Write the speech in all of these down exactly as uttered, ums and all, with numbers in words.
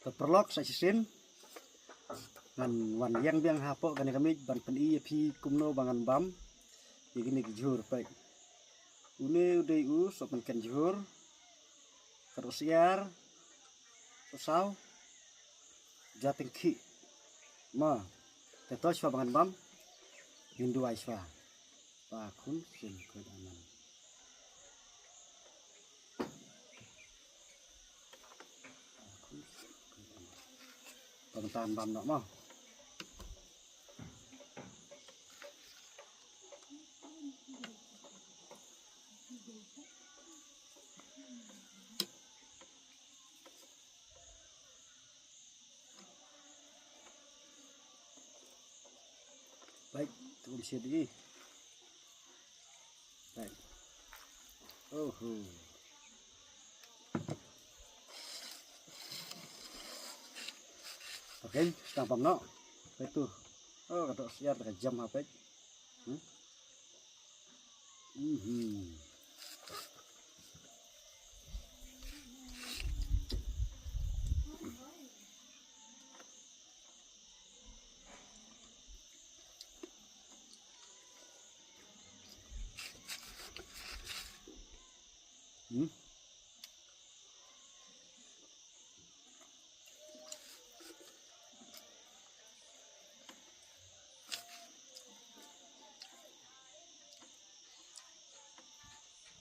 Te paralok, sa shisien ngan wan ïeng biang hapoh kane ka miej ban pyni ïa phi kumno ba ngan bam ïa kine ki jhur, peit. Une u dei u sohmynken jhur, ka dohsyiar, sohsaw, ja tyngkhih. Ma, te to shuwa ba ngan bam, ngin duwai shuwa. Pa khun sien khuid anan. Tang tan bam noh mo. Baik, tu mesti di. Baik. Oh. Okay, tang bam noh. Baik tu. Oh, ka dohsyiar ka jam ha, baik. Hmm. Mhm. Hmm.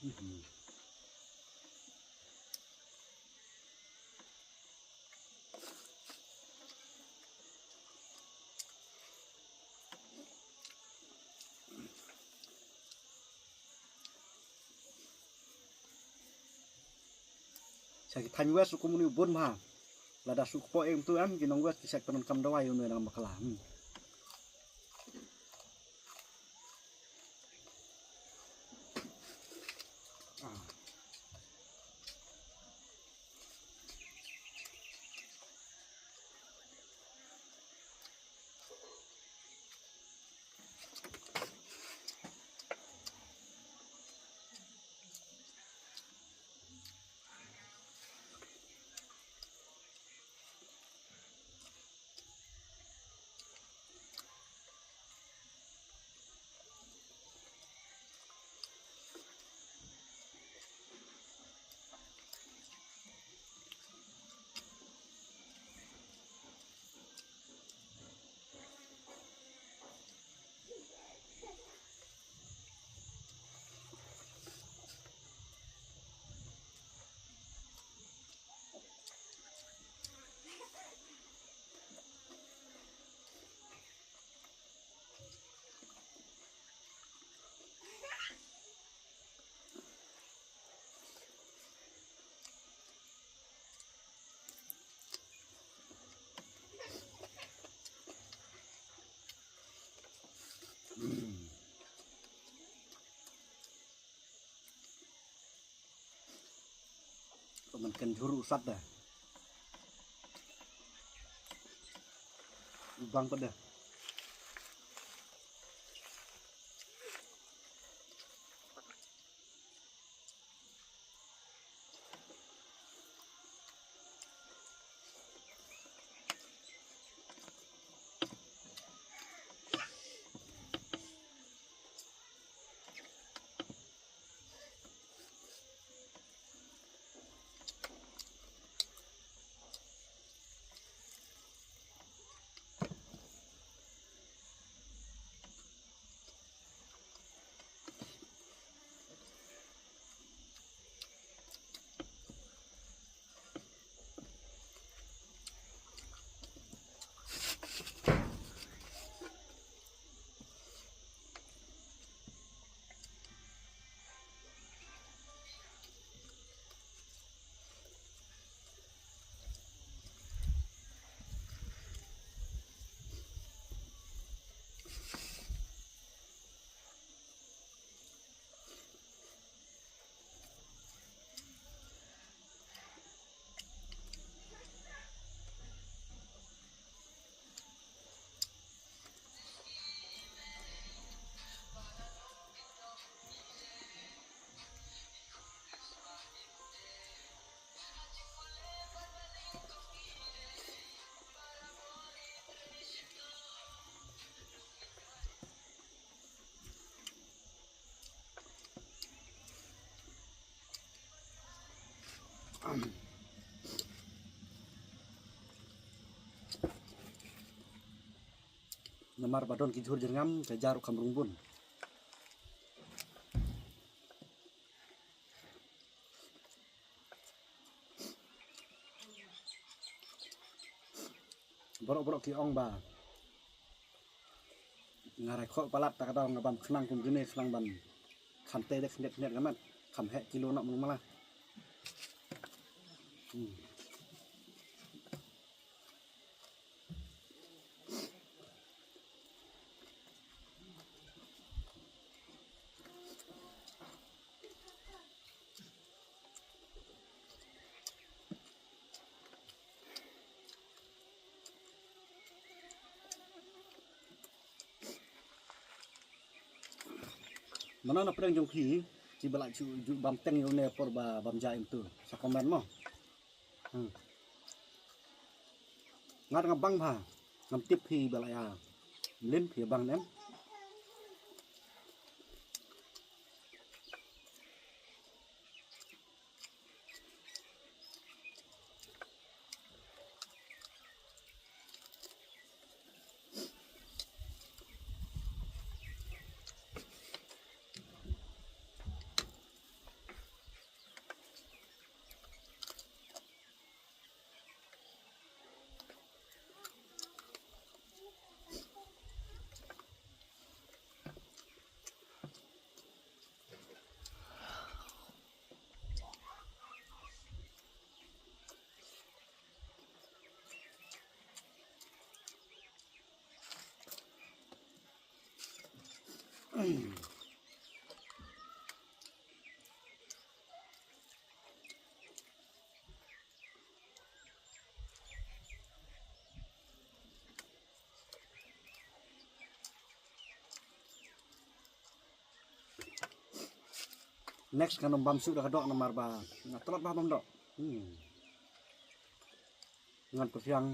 Mhm. Sha ki thaiñ West ruh kumne u bun bha. Lada shu kpoh em tu em, ki nong West ki shu pyndonkam dawai une nang bakla. Hmm. Ah. Sohmynken jhur u sat da. U bang pat da. Namar ba don ki jhur jyrngam ka ja ruh kham rung bun. Baroh baroh ki ong ba nga rai khoh palat, ta ka daw nga bam khnang kum kine khnang ban kham te de khyndiat khyndiat ka met, kham heh kilo noh mung mala. Hmm. Mano na pdeng jong phi kiba la ju, ju bam teng ïa une por ba bam ja im tu, sa comment mo. Hmm. Ngat nga bang bha. Ngam tip phi ba la ïa mlien, phi bang ne em. Next kan ym bam shuh da ka doh namar ba nga tlot bha bam doh. Hmm. Ngan pyrshang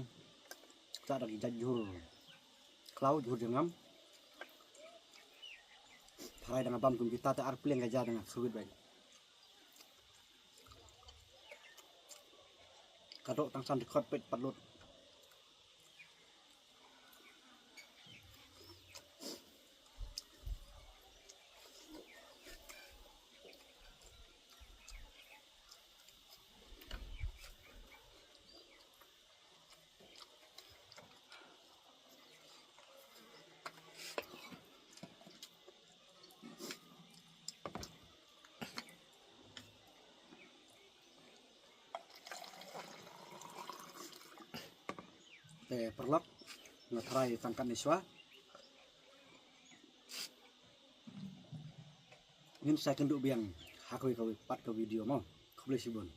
sa da ki jait jhur khlaw, jhur jyrngam. Tharai da nga bam kum kita te ar pliang ka ja da nga khwit bha. Ka doh tang san dkhot peit pat lut. Te paralok, nga tharai tang katne shuwa. Ngin sa ïakynduh biang ha kawei kawei pat ka video mo. Khublei shibun.